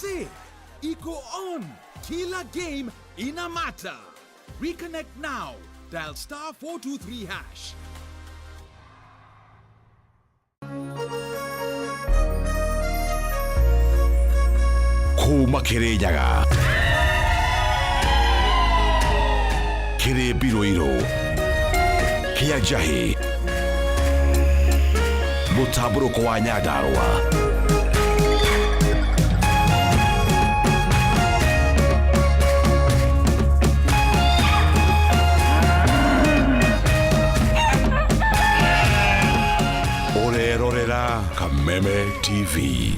Ase, iko on. Kila game ina matter. Reconnect now. Dial star 423 hash. Kuma Kirinyaga kĩrĩ mbirũirũ kĩa njahĩ mũtambũrũko wa Nyandarũa. Ũrerorera Kameme TV.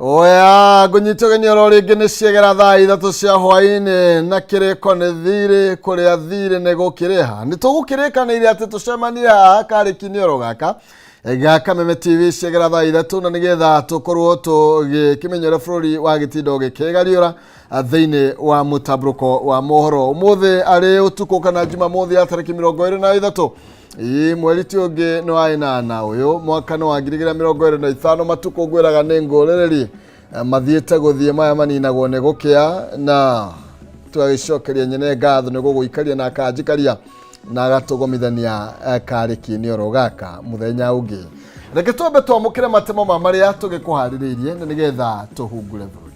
Oya ngũnyita ũgeni oro rĩngĩ nĩ ciegera thaa 3 cia hwaĩ-inĩ na kĩrĩko nĩ thirĩ kũrĩa thirĩ nĩ gũkĩrĩha. Nĩ tũgũkĩrĩkanĩire atĩ tũcemanie haha karĩki-inĩ oro gaka ga Kameme TV ciegera thaa 3 na nĩgetha tũkorwo tũgĩkĩmenya ũrĩa bũrũri wa gĩtindo gĩkĩgariũra thĩinĩ wa mũtambũrũko wa mohoro. Ũmũthĩ arĩ ũtukũ kana Jumamothi ya tarĩki 23 ĩĩ mweri ti ũngĩ nĩ wa 8 ũyũ mwaka nĩ wa 2025 matukũ ngwĩraga nĩ ngũrĩrĩrie mathiĩte gũthiĩ maya maninagwo nĩ gũkĩa na tũgagĩcokeria nyene ngatho nĩ gũgũikaria na akanjikaria na agatũgomithania karĩki-inĩ oro gaka mũthenya ũngĩ. Reke twambe twamũkĩre matemo ma marĩa tũgĩkũharĩrĩirie na nĩgetha tũhungure bũrũri.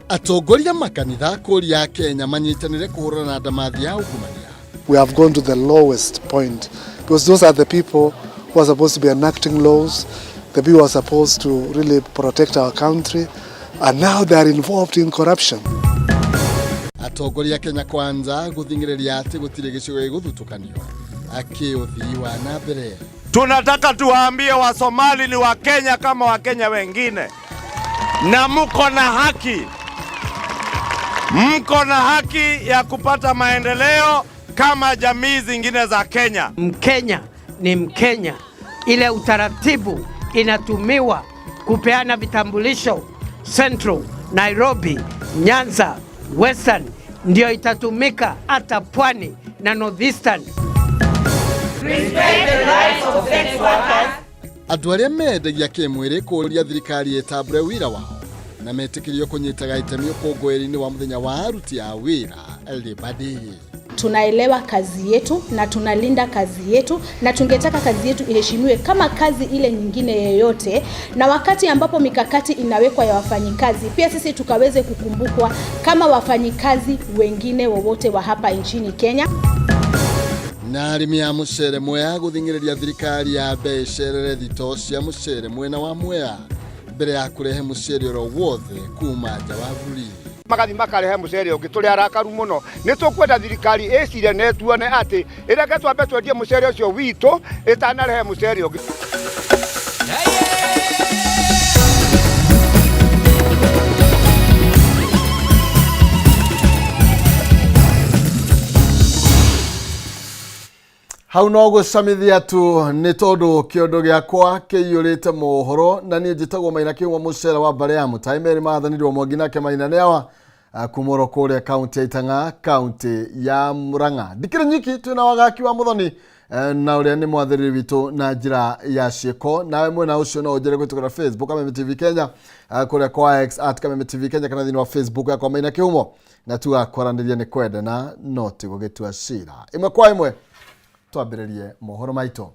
Atongoria makanitha kũria Kenya manyitanĩre kũhũrana na ndamathi ya ungumania. We have gone to the lowest point because those are the people who are supposed to be enacting laws, the people who are supposed to really protect our country, and now they are involved in corruption. Atongoria Kenya Kwanza gũthing'ĩrĩria atĩ gũtirĩ gĩcigo gĩgũthutũkanio akĩũthii wa na mbere. Tunataka tuwaambie Wasomali ni Wakenya kama Wakenya wengine, na mko na haki, mko na haki ya kupata maendeleo kama jamii zingine za Kenya. Mkenya ni Mkenya. Ile utaratibu inatumiwa kupeana vitambulisho Central, Nairobi, Nyanza, Western ndio itatumika hata Pwani na Northeastern. Respect the rights of sex workers. Andũ arĩa mendagia kĩmwĩrĩ kũria thirikari ĩtambũre wĩra wao na metĩkĩrio kũnyitaga itemi ũkũngũĩri-inĩ wa mũthenya wa aruti a wĩra Labour Day. Tunaelewa kazi yetu na tunalinda kazi yetu na tungetaka kazi yetu iheshimiwe kama kazi ile nyingine yeyote, na wakati ambapo mikakati inawekwa ya wafanyikazi, pia sisi tukaweze kukumbukwa kama wafanyikazi wengine wowote wa hapa nchini Kenya. Na arĩmi a mũcere Mwea gũthing'ĩrĩria thirikari ya mbe ĩcerere thitoo cia mũcere mwena wa Mwea mbere ya kũrehe mũcere oro wothe kuma nja wa bũrũri. Magathi makarehe mũcere ũngĩ, tũrĩ arakaru mũno. Nĩ tũkwenda thirikari ĩcire na ĩtuone atĩ ĩreke twambe twendie mũcere ũcio witũ ĩtanarehe mũcere ũngĩ. Hau no gũcamithia tu nĩ tondũ kĩondo gĩakwa kĩiyũrĩte mohoro na niĩ njĩtagwo Maina Kĩhũng'wa mũcere wa mbarĩ ya Mũtai Meri mathanirwo Mwangi nake Maina nĩ awa kuma oro kũrĩa kaunti ya Itang'a kaunti ya Murang'a. Ndikĩrĩ nyiki twĩna wagaki wa Mũthoni. Na ũrĩa nĩ mwathĩrĩri witũ na njĩra ya ciĩko. Nawe mwena ũcio no ũnjĩre kũhĩtũkĩra Facebook Kameme TV Kenya, kũrĩa kwa X at Kameme TV Kenya, kana thĩinĩ wa Facebook yakwa Maina Kĩhumo, na tugakwaranĩria nĩ kwendana no ti gũgĩtua cira. Ĩmwe kwa ĩmwe twambĩrĩrie mohoro maitũ.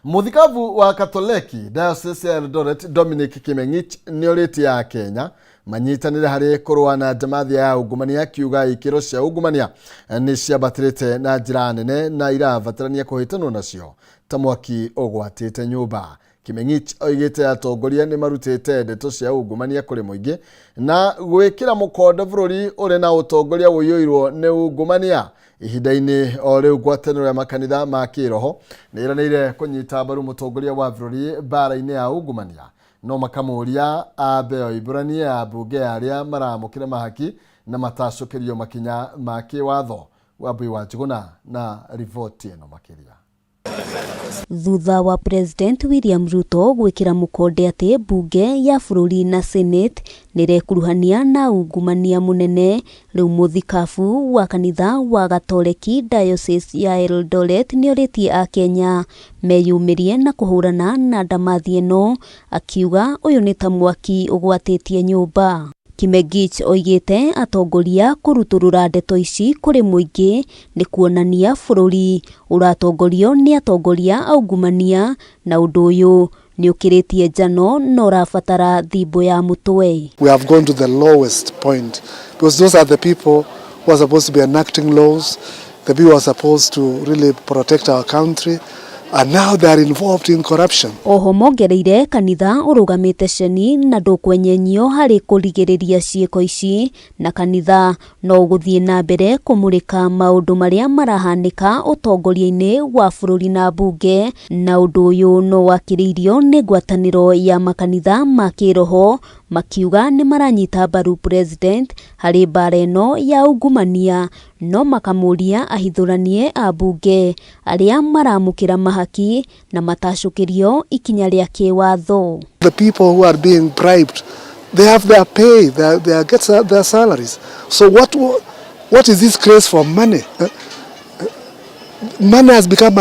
Mũthikabu wa Katoleki Diocese ya Eldoret Dominic Kimeng'ich nĩorĩtie Akenya manyitanĩre harĩ kũrũa na njamathia ya ungumania, akiuga ikĩro cia ungumania nĩ ciambatĩrĩte na njĩra nene na irabatarania kũhĩtanwo nacio ta mwaki ũgwatĩte nyũmba. Kimeng'ich oigĩte atongoria nĩ marutĩte ndeto cia ungumania kũrĩ mũingĩ na gwĩkĩra mũkonde bũrũri ũrĩ na ũtongoria ũiyũirwo nĩ ungumania. Ihinda-inĩ o rĩu ngwatanĩro ya makanitha ma kĩroho nĩ ĩranĩire kũnyita mbaru mũtongoria wa bũrũri mbara-inĩ ya ungumania, no makamũria ambe oimbũranie ambunge arĩa maramũkĩra mahaki na matacũkĩrio makinya ma kĩwatho. Wambui wa Njũgũna na riboti ĩno makĩria. Thutha wa President William Ruto gwĩkĩra mũkonde atĩ mbunge ya bũrũri na Senate nĩrekuruhania na ungumania mũnene, rĩu mũthikabu wa kanitha wa Gatoreki Diocese ya Eldoret nĩorĩtie Akenya meyumĩrie na kũhũrana na ndamathi ĩno, akiuga ũyũ nĩ ta mwaki ũgwatĩtie nyũmba. Kimengich oigĩte atongoria kũrutũrũra ndeto ici kũrĩ mũingĩ nĩ kuonania bũrũri ũratongorio nĩ atongoria aungumania, na ũndũ ũyũ nĩ ũkĩrĩtie njano na ũrabatara thimbo ya mũtwe. We have gone to the lowest point because those are the people who are supposed to be enacting laws, the people who are supposed to really protect our country, and now they are involved in corruption. Oho mongereire kanitha ũrũgamĩte ceni na ndũkwenyenyio harĩ kũrigĩrĩria ciĩko ici, na kanitha no ũgũthiĩ na mbere kũmũrĩka maũndũ marĩa marahanĩka ũtongoria-inĩ wa bũrũri na mbunge, na ũndũ ũyũ no wakĩrĩirio nĩ ngwatanĩro ya makanitha ma kĩroho makiuga nĩ maranyita mbaru president harĩ mbara ĩno ya ungumania, no makamũria ahithũranie ambunge arĩa maramũkĩra mahaki na matacũkĩrio ikinya rĩa kĩwatho. The people who are being bribed, they have their pay, they get their salaries. So what is this craze for money? Money has become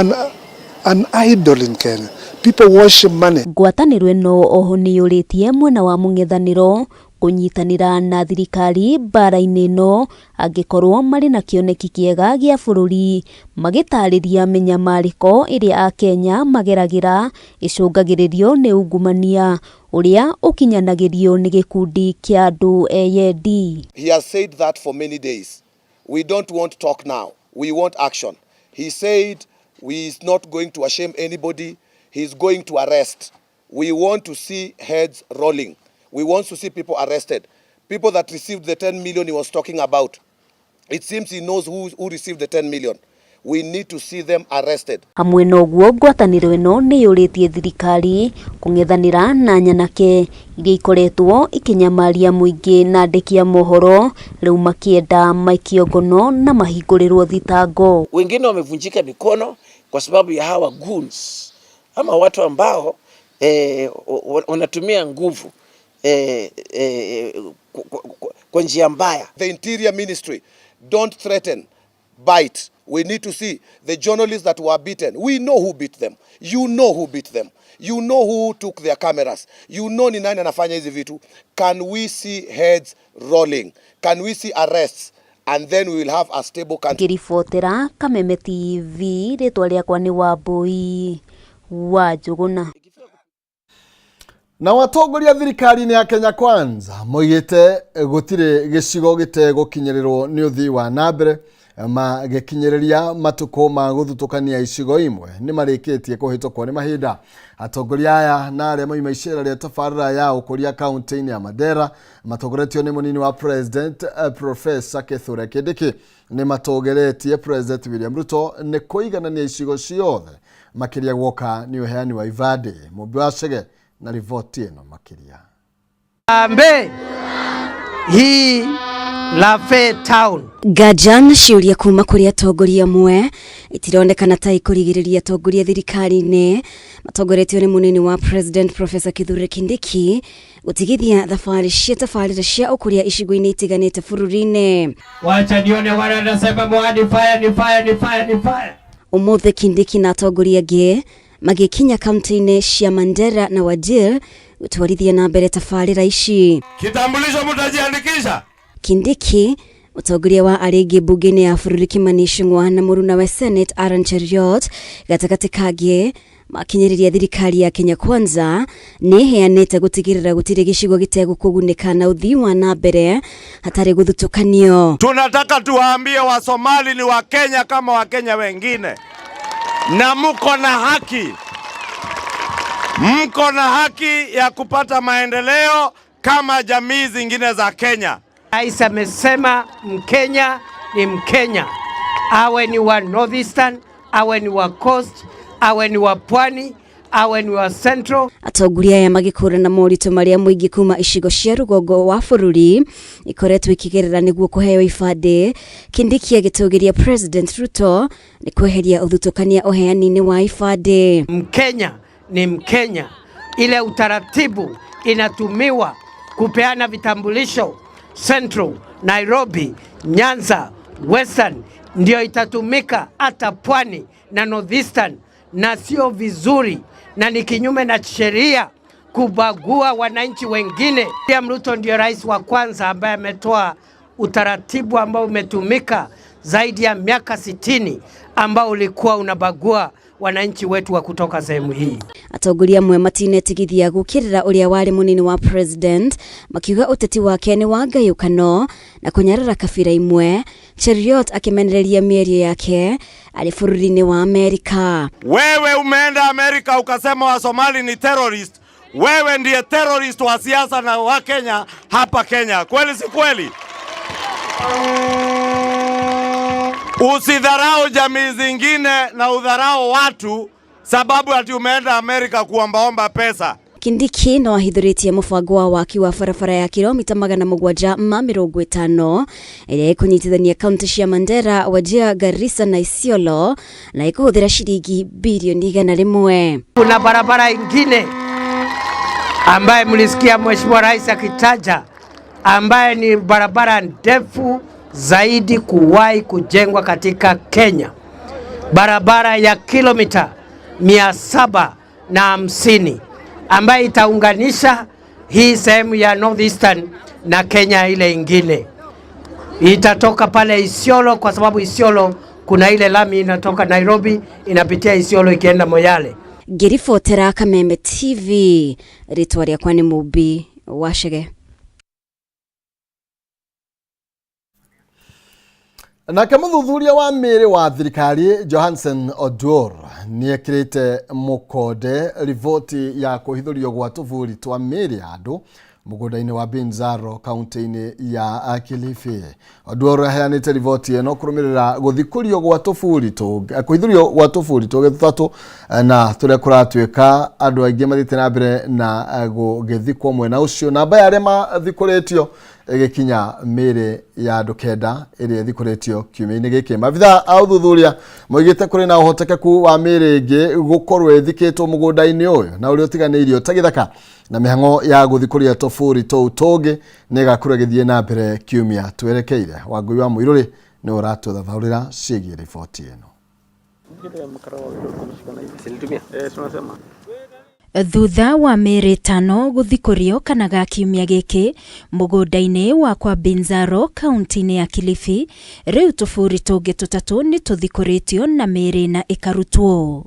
an idol in Kenya. People worship money. Ngwatanĩro ĩno oho nĩyũrĩtie mwena wa mũng'ethanĩro kũnyitanĩra na thirikari mbara-inĩ ĩno angĩkorwo marĩ na kĩoneki kĩega gĩa bũrũri, magĩtarĩria mĩnyamarĩko ĩrĩa Akenya mageragĩra ĩcũngagĩrĩrio nĩ ungumania ũrĩa ũkinyanagĩrio nĩ gĩkundi kĩa andũ eyendi. He has said that for many days. We don't want talk now. We want action. He said he is not going to shame anybody. He is going to arrest. We want to see heads rolling. We want to see people arrested. People that received the 10 million he was talking about. It seems he knows who received the 10 million. We need to see them arrested. Hamwe na ũguo ngwatanĩro ĩno nĩyũrĩtie thirikari kũng'ethanĩra na nyanake iria ikoretwo ikĩnyamaria mũingĩ na andĩki a mohoro, rĩu makĩenda maikio ngono na mahingũrĩrwo thitango. Wengine wamevunjika mikono kwa sababu ya hawa goons ama watu ambao wanatumia nguvu kwa njia mbaya. The Interior Ministry, don't threaten, bite. We need to see the journalists that were beaten. We know who beat them. You know who beat them. You know who took their cameras. You know ni nani anafanya hizi vitu. Can we see heads rolling? Can we see arrests? And then we will have a stable country. Ngĩribotera Kameme TV, rĩtwa rĩakwa nĩ Wambui wa Njũgũna. Na watongoria thirikari-inĩ ya Kenya Kwanza moigĩte gũtirĩ gĩcigo gĩtegũkinyĩrĩrwo nĩ ũthii wa na mbere, magĩkinyĩrĩria matukũ ma gũthutũkania icigo imwe nĩ marĩkĩtie kũhĩtũkwo nĩ mahinda. Atongoria aya na arĩa moima icera rĩa tabarĩra ya ũkũria kaunti-inĩ ya Mandera matongoretio nĩ mũnini wa President Professor Kithure Kindiki nĩ matongoretie President William Ruto nĩ kũiganania icigo ciothe makĩria guoka nĩ ũheani wa ibandĩ. Mũmbi wa Chege na riboti ĩno makĩria. Ambe hii Lafey Town. Nganja na ciũria kuma kũrĩ atongoria amwe itironekana ta ikũrigĩrĩria atongoria thirikari-inĩ matongoretio nĩ mũnini wa President Professor Kithure Kindiki gũtigithia thabarĩ cia tabarĩra cia ũkũria icigo-inĩ itiganĩte bũrũri-inĩ. Wacha nione wale wanasema mwani fire ni fire ni fire ni fire. Ũmũthĩ Kindiki na atongoria angĩ magĩkinya kaunti-inĩ cia Mandera na Wajir gũtwarithia na mbere tabarĩra ici. Kitambulisho mtajiandikisha? Kindiki mũtongoria wa arĩa aingĩ mbunge-inĩ ya bũrũri Kimani Ichung'wa na mũrunawe Senate Aaron Cheruiyot gatagatĩ kangĩ makinyĩrĩria thirikari ya Kenya Kwanza nĩ ĩheanĩte gũtigĩrĩra gũtirĩ gĩcigo gĩtegũkũgunĩka na ũthii wa na mbere hatarĩ gũthutũkanio. Tunataka tuwaambie Wasomali ni Wakenya kama Wakenya wengine, na mko na haki, mko na haki ya kupata maendeleo kama jamii zingine za Kenya. Rais amesema Mkenya ni Mkenya, awe ni wa Northeastern, awe ni wa Coast, awe ni wa Pwani, awe ni wa Central. Atongoria aya magĩkũrana moritũ marĩa mũingĩ kuma icigo cia rũgongo wa bũrũri ikoretwo ikĩgerera nĩguo kũheo ibandĩ. Kindiki agĩtũgĩria President Ruto nĩ kweheria ũthutũkania ũheani-inĩ wa ibandĩ. Mkenya ni Mkenya, ile utaratibu inatumiwa kupeana vitambulisho Central, Nairobi, Nyanza, Western ndio itatumika hata Pwani na Northeastern, na sio vizuri na ni kinyume na sheria kubagua wananchi wengine. William Ruto ndio rais wa kwanza ambaye ametoa utaratibu ambao umetumika zaidi ya miaka 60 ambao ulikuwa unabagua wananchi wetu wa kutoka sehemu hii. Atongoria amwe matinetigithia gũkĩrĩra ũrĩa warĩ mũnini wa president makiuga ũteti wake nĩ wa ngayũkano na kũnyarara kabira imwe. Cheruiyot akĩmenereria mĩario yake arĩ bũrũri-inĩ wa Amerika. Wewe umeenda Amerika ukasema Wasomali ni terrorist. Wewe ndiye terrorist wa siasa na wa Kenya hapa Kenya. Kweli si kweli? Usidharau jamii zingine na udharau watu sababu ati umeenda Amerika kuombaomba pesa. Kindiki no ahithũrĩtie mũbango wa waki wa barabara ya kilomita 750 ĩrĩa ĩkũnyitithania kaunti cia Mandera, Wajir, Garissa na Isiolo na ĩkũhũthĩra ciringi bilioni 100. Kuna barabara ingine ambaye mlisikia Mheshimiwa Rais akitaja, ambaye ni barabara ndefu zaidi kuwahi kujengwa katika Kenya, barabara ya kilomita 750 ambayo itaunganisha hii sehemu ya Northeastern na Kenya ile ingine. Itatoka pale Isiolo kwa sababu Isiolo kuna ile lami inatoka Nairobi inapitia Isiolo ikienda Moyale. Ngĩribotera Kameme TV, rĩtwa rĩakwa nĩ Mũmbi Wacege. Nake mũthuthuria wa mĩĩrĩ wa thirikari Johansen Oduor nĩekĩrĩte mũkonde riboti ya kũhithũrio gwa tũburi twa mĩĩrĩ ya andũ mũgũnda-inĩ wa Binzaro kaunti-inĩ ya Kilifi. Oduor aheanĩte riboti ĩno kũrũmĩrĩra gũthikũrio gwa tũburi kũhithũrio gwa tũburi tũngĩ tũtatũ na tũrĩa kũratuĩka andũ aingĩ mathiĩte na mbere na gũgĩthikwo mwena ũcio. Namba ya arĩa mathikũrĩtio ĩgĩkinya mĩĩrĩ ya andũ 9 ĩrĩa ĩthikũrĩtio kiumia-inĩ gĩkĩ. Maabithaa a ũthuthuria moigĩte kũrĩ na ũhotekeku wa mĩĩrĩ ĩngĩ gũkorwo ĩthikĩtwo mũgũnda-inĩ ũyũ na ũrĩa ũtiganĩirio ta gĩthaka, na mĩhang'o ya gũthikũria tũburi tũu tũngĩ nĩ ĩgakorwo ĩgĩthiĩ na mbere kiumia twerekeire. Wangũi wa Mũirũrĩ nĩ ũratũthathaũrĩra ciĩgiĩ riboti ĩno. Thutha wa mĩĩrĩ 5 gũthikũrio kana ga kiumia gĩkĩ mũgũnda-inĩ wa kwa Binzaro kaunti-inĩ ya Kilifi, rĩu tũburi tũngĩ tũtatũ nĩ tũthikũrĩtio na mĩĩrĩ na ĩkarutwo.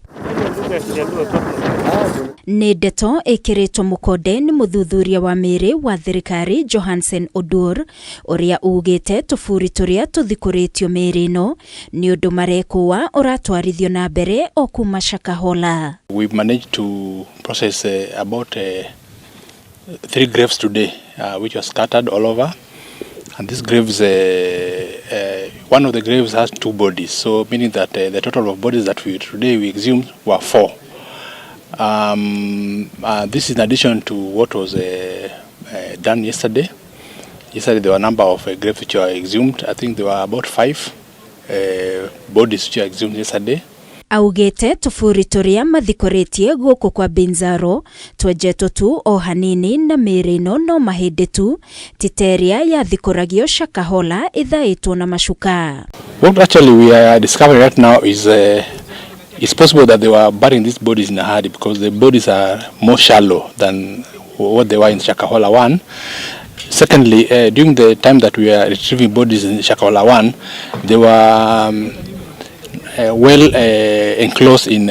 Nĩ ndeto ĩkĩrĩtwo mũkonde nĩ mũthuthuria wa mĩĩrĩ wa thirikari Johansen Oduor ũrĩa ugĩte tũburi tũrĩa tũthikũrĩtio mĩĩrĩ ĩno nĩ ũndũ marekũa ũratwarithio na mbere o kuma Shakahola. We managed to process about 3 graves today, which were scattered all over. And these graves, one of the graves has 2 bodies, so meaning that the total of bodies that we today we exhumed were 4. This is in addition to what was done yesterday. Yesterday there were a number of graves which were exhumed. I think there were about 5 bodies which were exhumed yesterday. Augĩte tũburi tũrĩa mathikũrĩtie gũkũ kwa Binzaro twenjetwo tu o hanini na mĩĩrĩ ĩno no mahĩndĩ tu ti ta ĩrĩa yathikũragio Shakahola ĩthaĩtwo na macuka. What actually we are discovering right now is It's possible that they were burying these bodies in a hurry because the bodies are more shallow than what they were in Shakahola 1. Secondly, during the time that we were retrieving bodies in Shakahola 1, they were well enclosed in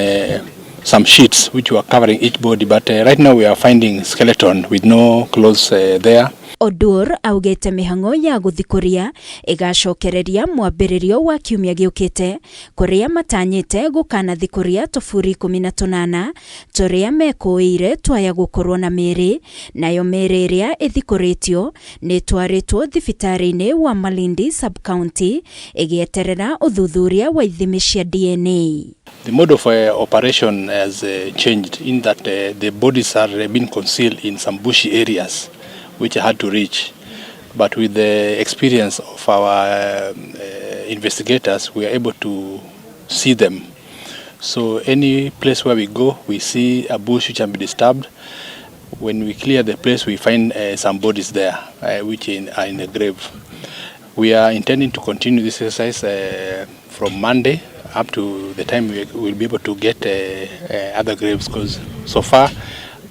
some sheets which were covering each body, but right now we are finding skeleton with no clothes there. Oduor augĩte mĩhang'o ya gũthikũria ĩgacokereria mwambĩrĩrio wa kiumia gĩũkĩte kũrĩa matanyĩte gũkanathikũria tũburi 18 tũrĩa mekũĩire twaya gũkorwo na mĩĩrĩ, nayo mĩĩrĩ ĩrĩa ĩthikũrĩtio nĩ ĩtwarĩtwo thibitarĩ-inĩ wa Malindi sub-county ĩgĩeterera ũthuthuria wa ithimi cia DNA. The mode of operation has changed in that the bodies are being concealed in some bushy areas which I had to reach. But with the experience of our investigators, we are able to see them. So any place where we go, we see a bush which can be disturbed. When we clear the place, we find some bodies there, which are in the grave. We are intending to continue this exercise from Monday up to the time we will be able to get other graves, because so far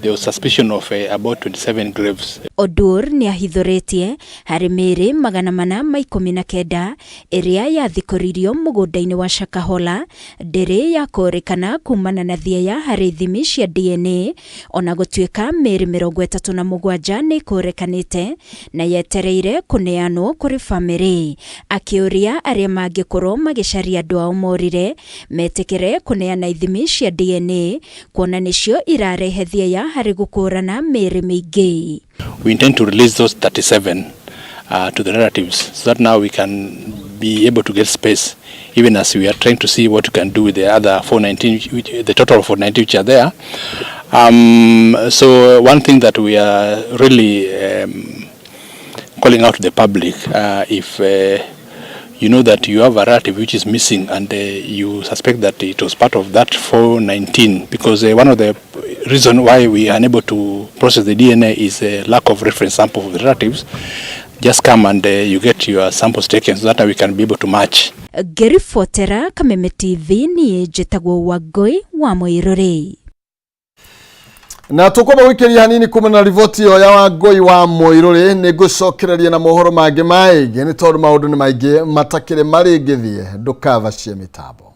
there was suspicion of about 27 graves. Oduor nĩ ahithũrĩtie harĩ mĩĩrĩ 419 ĩrĩa yathikũririo mũgũnda-inĩ wa Shakahola ndĩrĩ yakũrĩkana kumana na thieya harĩ ithimi cia DNA, ona gũtuĩka mĩĩrĩ 37 nĩ ĩkũrĩkanĩte na yetereire kũneanwo kũrĩ bamĩrĩ. Akĩũria arĩa mangĩkorwo magĩcaria andũ ao morire metĩkĩre kũneana ithimi cia DNA kuona nĩcio irarehe thieya harĩ gũkũrana mĩĩrĩ mĩingĩ. We intend to release those 37 to the relatives so that now we can be able to get space, even as we are trying to see what we can do with the other 419, which, the total of 419 which are there. So one thing that we are really calling out to the public, if you know that you have a relative which is missing and you suspect that it was part of that 419, because one of the reason why we are unable to process the DNA is a lack of reference sample of the relatives, just come and you get your samples taken so that we can be able to match. Ngĩribotera Kameme TV niĩ njĩtagwo Wangũi wa Mũirũrĩ. Na tukwamba gwikiria hanini kuma na riboti ĩyo ya Wangũi wa Mũirũrĩ nĩ ngũcokereria na mohoro mangĩ maingĩ nĩ tondũ maũndũ nĩ maingĩ matakĩrĩ marĩngĩthiĩ ndũkavacie mĩtambo.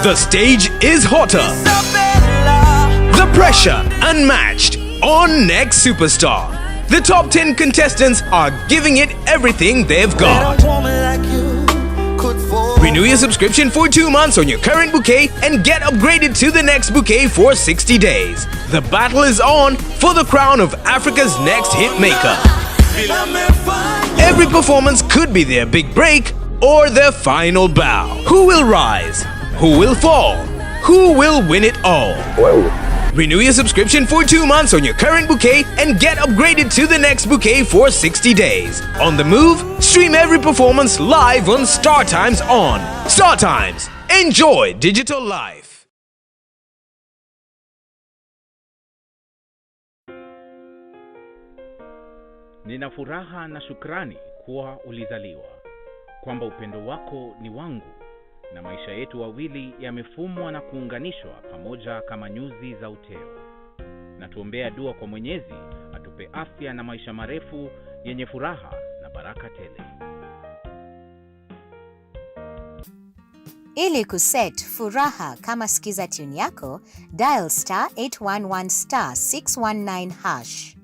The stage is hotter, the pressure unmatched on Next Superstar. The top 10 contestants are giving it everything they've got. Renew your subscription for 2 months on your current bouquet and get upgraded to the next bouquet for 60 days. The battle is on for the crown of Africa's next hit maker. Every performance could be their big break or their final bow. Who will rise? Who will fall? Who will win it all? Renew your subscription for 2 months on your current bouquet and get upgraded to the next bouquet for 60 days. On the move, stream every performance live on Star Times On. Star Times, enjoy digital life. Nina furaha na shukrani kuwa ulizaliwa, kwamba upendo wako ni wangu na maisha yetu wawili yamefumwa na kuunganishwa pamoja kama nyuzi za uteo. Na tuombea dua kwa Mwenyezi atupe afya na maisha marefu yenye furaha na baraka tele. Ili kuset furaha kama skiza tune yako, dial star 811 star 619 hash.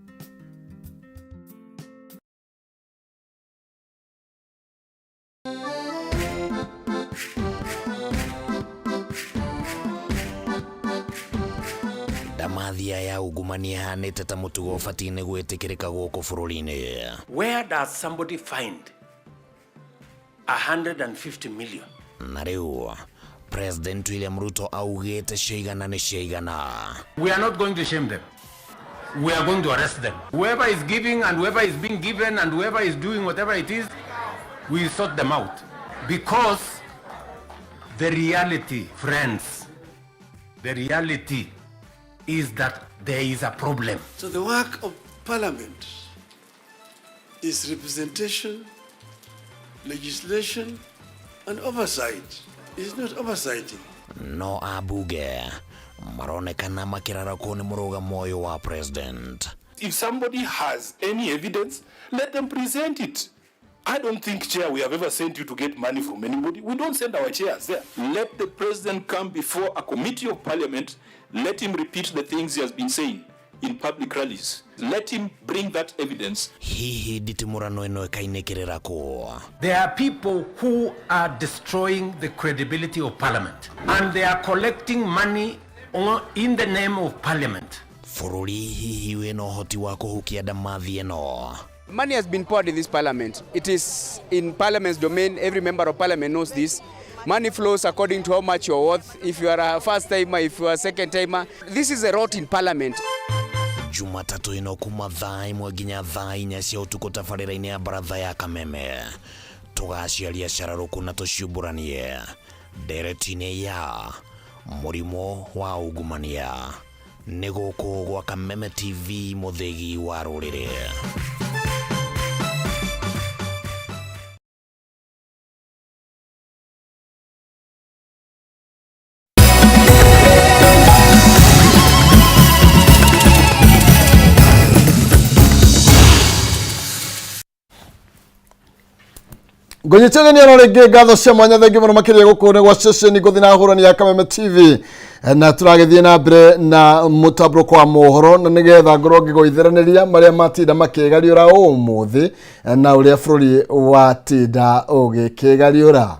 Ndamathia ya ungumania ihanĩte ta mũtugo ũbatiĩ nĩ gwĩtĩkĩrĩka gũkũ bũrũri-inĩ. Where does somebody find 150 million? Na rĩu President William Ruto augĩte ciaigana nĩ ciaigana. We are not going to shame them. We are going to arrest them. Whoever is giving and whoever is being given and whoever is doing whatever it is, we sort them out. Because the reality, friends, the reality is that there is a problem. So the work of Parliament is representation, legislation, and oversight. It's not oversighting. No abunge maronekana makĩrarakwo nĩ mũrũgamo ũyũ wa president. If somebody has any evidence, let them present it. I don't think, Chair, we have ever sent you to get money from anybody. We don't send our chairs there. Let the president come before a committee of parliament. Let him repeat the things he has been saying in public rallies. Let him bring that evidence. Hihi nditimũrano ĩno ĩkainĩkĩrĩra kũ? There are people who are destroying the credibility of parliament, and they are collecting money in the name of parliament. Bũrũri hihi wĩna ũhoti wa kũhukia ndamathi ĩno? Money has been poured in this parliament. It is in parliament's domain. Every member of parliament knows this. Money flows according to how much you're worth. If you are a first timer, if you are a second timer. This is a rot in parliament. Jumatatũ ĩno kuma thaa 1 nginya thaa 4 cia ũtukũ tabarĩra-inĩ ya baratha ya Kameme tũgaciaria cararũkũ na tũciũmbũranie ndereti-inĩ ya mũrimũ wa ungumania nĩ gũkũ gwa Kameme TV mũthĩgi wa rũrĩrĩ. Ngũnyitĩrĩria nĩ oro rĩngĩ ngatho cia mwanya thengi mũno makĩria gũkũ nĩ gwa ceceni ngũthi na hũrani ya Kameme TV, na tũragĩthiĩ na mbere na mũtambũrũko wa mohoro na nĩgetha ngorwo ngĩgũithĩranĩria marĩa matinda makĩgariũra ũmũthĩ na ũrĩa bũrũri watinda ũgĩkĩgariũra.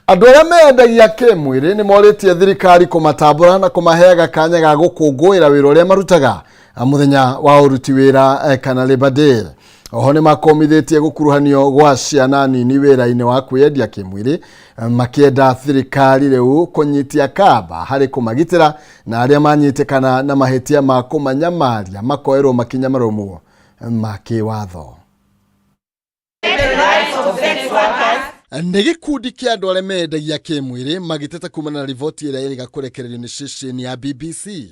Andũ arĩa mendagia kĩmwĩrĩ nĩ morĩtie thirikari kũmatambũra na kũmaheaga kanya ga gũkũngũĩra wĩra ũrĩa marutaga mũthenya wa ũruti wĩra kana Labor Day. Oho nĩ makomithĩtie gũkuruhanio gwa ciana nini wĩra-inĩ wa kwĩyendia kĩmwĩrĩ, makĩenda thirikari rĩu kũnyitia kamba harĩ kũmagitĩra na arĩa manyitĩkana na mahĩtia ma kũmanyamaria makoerwo makinya marũmu ma kĩwatho. Nĩ gĩkundi kĩa andũ arĩa mendagia kĩmwĩrĩ magĩteta kumana na riboti ĩrĩa ĩrĩga kũrekererio nĩ ceceni ya BBC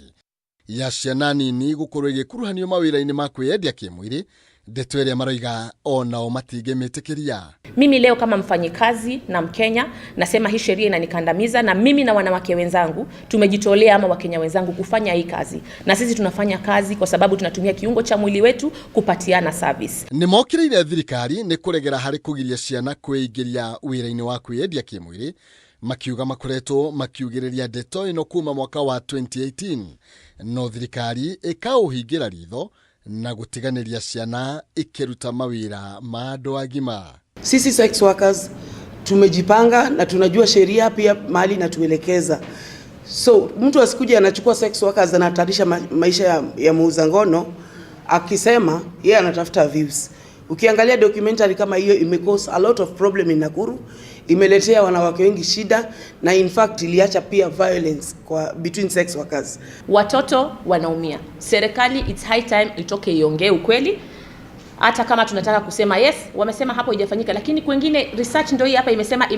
ya ciana nini gũkorwo igĩkuruhanio mawĩra-inĩ ma kwĩyendia kĩmwĩrĩ, ndeto ĩrĩa maroiga onao matingĩmĩtĩkĩria. Mimi leo kama mfanyikazi na Mkenya nasema hii sheria inanikandamiza, na mimi na wanawake wenzangu tumejitolea, ama Wakenya wenzangu, kufanya hii kazi, na sisi tunafanya kazi kwa sababu tunatumia kiungo cha mwili wetu kupatiana service. Nĩ mokĩrĩire thirikari nĩ kũregera harĩ kũgiria ciana kwĩingĩria wĩra-inĩ wa kwĩyendia kĩmwĩrĩ, makiuga makoretwo makiugĩrĩria ndeto ĩno kuma mwaka wa 2018, no thirikari ĩkaũhingĩra ritho na gũtiganĩria ciana ikĩruta mawĩra ma andũ agima. Sisi sex workers tumejipanga na tunajua sheria pia mahali inatuelekeza. So mtu asikuje anachukua sex workers anahatarisha maisha ya muuza ngono akisema yeye anatafuta views. Ukiangalia documentary kama hiyo ime cause a lot of problem in Nakuru, imeletea wanawake wengi shida, na in fact iliacha pia violence kwa between sex workers. Watoto wanaumia. Serikali, it's high time itoke iongee ukweli. Hata kama tunataka kusema yes, wamesema hapo haijafanyika, lakini kwingine research ndio hii hapa imesema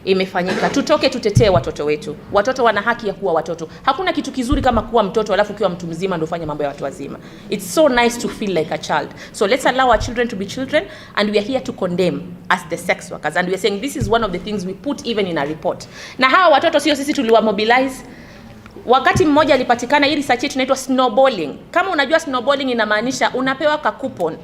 imefanyika. Tutoke tutetee watoto wetu. Watoto wana haki ya kuwa watoto. Hakuna kitu kizuri kama kuwa mtoto alafu ukiwa mtu mzima ndio ufanye mambo ya watu wazima. It's so nice to feel like a child. So let's allow our children to be children, and we are here to condemn as the sex workers, and we are saying this is one of the things we put even in a report. Na hawa watoto sio sisi tuliwa mobilize. Wakati mmoja alipatikana, hii research yetu inaitwa snowballing. Kama unajua snowballing inamaanisha unapewa ka coupon.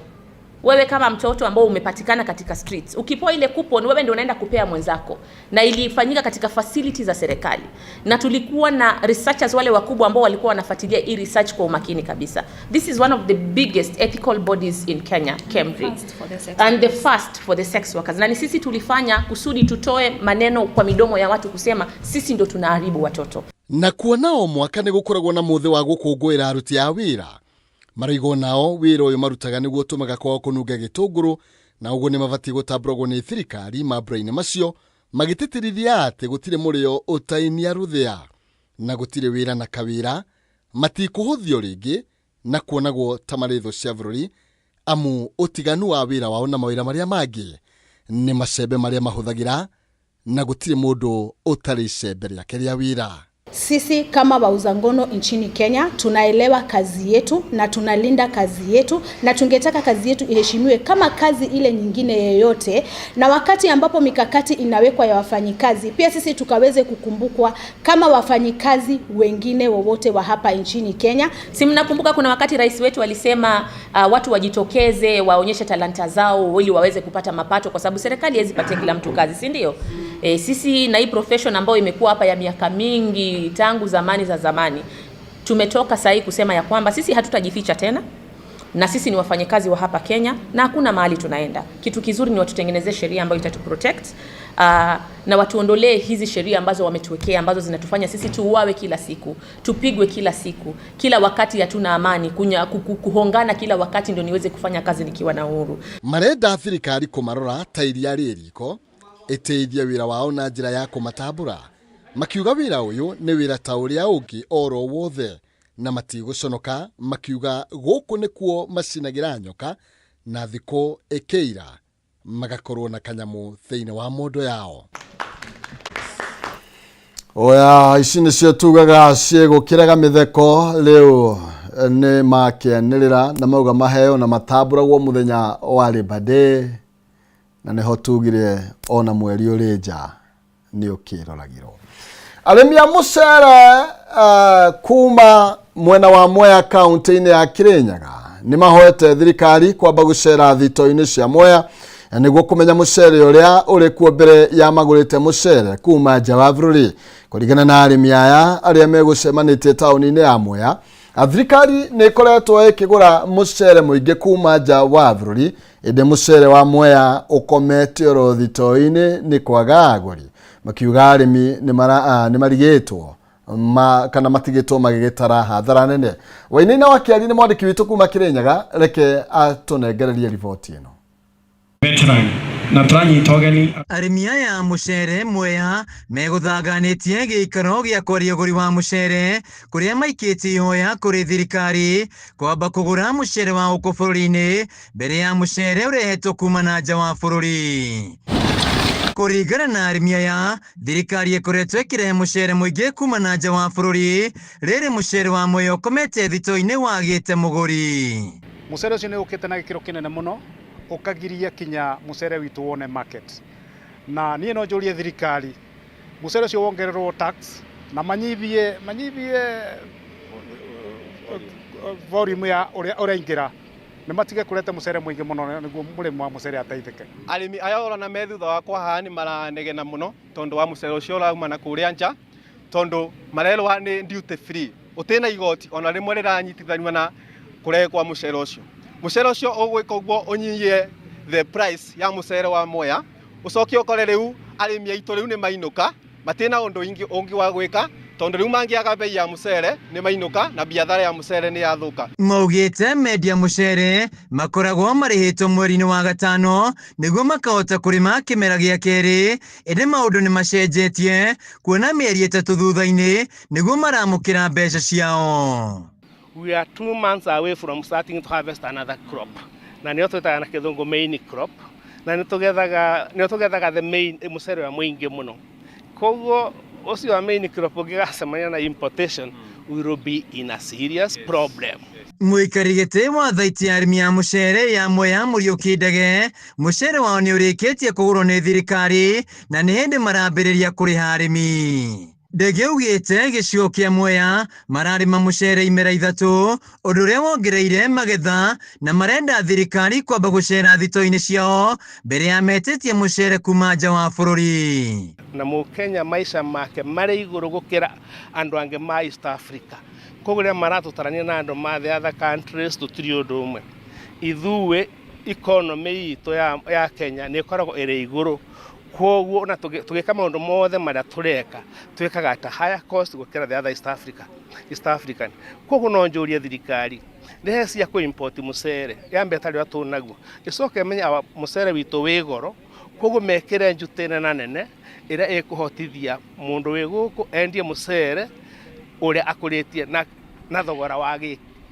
Wewe kama mtoto ambao umepatikana katika streets, ukipewa ile coupon wewe ndio unaenda kupea mwenzako. Na ilifanyika katika facilities za serikali. Na tulikuwa na researchers wale wakubwa ambao walikuwa wanafuatilia hii research kwa umakini kabisa. This is one of the biggest ethical bodies in Kenya, KEMRI. And the first for the sex workers. Na ni sisi tulifanya kusudi tutoe maneno kwa midomo ya watu kusema sisi ndio tunaharibu watoto. Na kuona o mwaka nĩ gũkoragwo na mũthĩ wa gũkũngũĩra aruti a wĩra. Maraigo nao wĩra ũyũ marutaga nĩguo ũtũmaga kwao kũnunga gĩtũngũrũ, na ũguo nĩ mabatiĩ gũtambũragwo nĩ thirikari mambura-inĩ macio, magĩtĩtĩrithia atĩ gũtirĩ mũrĩo ũtainia rũthĩa na gũtirĩ wĩra na kawĩra matikũhũthio rĩngĩ na kuonagwo ta marĩ thũ cia bũrũri, amu ũtiganu wa wĩra wao na mawĩra marĩa mangĩ nĩ macembe marĩa mahũthagĩra na gũtirĩ mũndũ ũtarĩ icembe rĩake rĩa wĩra. Sisi kama wauza ngono nchini Kenya tunaelewa kazi yetu na tunalinda kazi yetu, na tungetaka kazi yetu iheshimiwe kama kazi ile nyingine yeyote, na wakati ambapo mikakati inawekwa ya wafanyikazi, pia sisi tukaweze kukumbukwa kama wafanyikazi wengine wowote wa hapa nchini Kenya. Si mnakumbuka kuna wakati rais wetu alisema watu wajitokeze waonyeshe talanta zao ili waweze kupata mapato, kwa sababu serikali haiwezi patia kila mtu kazi, si ndio? Sisi na hii profession ambayo imekuwa hapa ya miaka mingi tangu zamani za zamani, tumetoka sahi kusema ya kwamba sisi hatutajificha tena na sisi ni wafanyakazi wa hapa Kenya na hakuna mahali tunaenda. Kitu kizuri ni watutengenezee sheria ambayo itatuprotect na watuondolee hizi sheria ambazo wametuwekea ambazo zinatufanya sisi tuuawe kila siku, tupigwe kila siku, kila wakati hatuna amani, kuhongana kila wakati ndio niweze kufanya kazi nikiwa na uhuru. Marenda thirikari kũmarora ta iria rĩ riko ĩtĩithie wĩra wao na njĩra ya kũmatambũra, makiuga wĩra ũyũ nĩ wĩra ta ũrĩa ũngĩ oro wothe na matigũconoka, makiuga gũkũ nĩkuo macinagĩra nyoka na thikũ ĩkĩira magakorwo na kanyamũ thĩinĩ wa mondo yao. Oya, ici nĩcio tugaga ciĩgũkĩraga mĩtheko rĩu nĩ makĩanĩrĩra na mauga maheo na matambũragwo mũthenya wa Labor Day, na nĩho tugire ona mweri ũrĩ nja nĩ ũkĩroragĩrwo. Arĩmi a mũcere kuma mwena wa Mwea kaunti-inĩ ya Kirinyaga nĩ mahoete thirikari kwamba gũcera thito-inĩ cia Mwea nĩguo kũmenya mũcere ũrĩa ũrĩ kuo mbere ya magũrĩte mũcere kuma nja wa bũrũri. Kũringana na arĩmi aya arĩa megũcemanĩtie taũni-inĩ ya Mwea, thirikari nĩ ĩkoretwo ĩkĩgũra mũcere mũingĩ kuma nja wa bũrũri, ĩndĩ mũcere wa Mwea ũkomete oro thito-inĩ nĩ kwaga agũri. Makiuga arĩmi nĩ marigĩtwo kana matigĩtwo magĩgĩtara hathara nene. Wainaina wa Kĩari nĩ mwandĩki witũ kuma Kirinyaga, reke atũnengererie riboti ĩno. Veteran na tũranyita ũgeni Arĩmi aya a mũcere Mwea megũthanganĩtie gĩikaro gĩa kwaria ũgũri wa mũcere kũrĩa maikĩtie ihoya kũrĩ thirikari kwamba kũgũra mũcere wa gũkũ bũrũri-inĩ mbere ya mũcere ũrehetwo kuma na nja wa bũrũri. Kũringana na arĩmi aya, thirikari ĩkoretwo ĩkĩrehe mũcere mũingĩ kuma na nja wa bũrũri, rĩrĩ mũcere wa Mwea ũkomete thito-inĩ wagĩte mũgũri. Mũcere ũcio nĩ ũkĩte na gĩkĩro kĩnene mũno ũkagiria kinya mũcere witũ wone market. Na niĩ no njũrie thirikari mũcere ũcio wongererwo tax na manyihie volume ya ũrĩa ũraingĩra, nĩ matige kũrete mũcere mũingĩ mũno nĩguo mũrĩmi wa mũcere ateithĩke. Arĩmi aya ũrona me thutha wakwa haha nĩ maranegena mũno tondũ wa mũcere ũcio ũrauma na kũrĩa nja, tondũ marerwo nĩ duty free, ũtĩna igoti ona rĩmwe rĩranyitithanio na kũrehe kwa mũcere ũcio. Mũcere ũcio ũgwĩka ũguo ũnyihie the price ya mũcere wa Mwea, ũcoke ũkore rĩu arĩmi aitũ rĩu nĩ mainũka, matina ũndũ ũngĩ wa gwĩka tondũ rĩu mangĩaga bei ya mũcere nĩ mainũka na biathara ya mũcere nĩ yathũka. Maugĩte mendia mũcere makoragwo marĩhĩtwo mweri-inĩ wa gatano nĩguo makahota kũrĩma kĩmera gĩa kerĩ, ĩndĩ maũndũ nĩ macenjetie kuona mĩeri 3 thutha-inĩ nĩguo maramũkĩra mbeca ciao. We are 2 months away from starting to harvest another crop. Na nĩyo twĩtaga na kĩthũngũ main crop. Na nĩ tũgethaga the main mũcere wa mũingĩ mũno. Koguo ũcio wa main crop ũngĩgacemania na importation, we will be in a serious problem. Mũikari gĩtĩ wa thaiti ya arĩmi a mũcere ya Mwea Mũriũki Ndege, mũcere wao nĩ ũrĩkĩtie kũgũrwo nĩ thirikari na nĩ hĩndĩ marambĩrĩria kũrĩha arĩmi. Ndege augĩte gĩcigo kĩa Mwea mararĩma mũcere imera 3, ũndũ ũrĩa wongereire magetha na marenda thirikari kwamba gũcera thito-inĩ ciao mbere ya metĩtie mũcere kuma nja wa bũrũri. Na mũkenya maica make marĩ igũrũ gũkĩra andũ angĩ ma East Africa. Koguo rĩrĩa maratũtarania na andũ ma the other countries tũtirĩ ũndũ ũmwe. Ithuĩ economy itũ ya Kenya nĩ ĩkoragwo ĩrĩ igũrũ. Koguo na tũgĩka maũndũ mothe marĩa tũreka twĩkaga at a higher cost gũkĩra the other East African. Koguo no njũrie thirikari rehe cia kũ import mũcere yambe ĩtarĩ ũrĩa tũnaguo, ĩcoke ĩmenye mũcere witũ wĩ goro, koguo mekĩre njutĩ nene nene ĩrĩa ĩkũhotithia mũndũ wĩ gũkũ endie mũcere ũrĩa akũrĩtie na thogora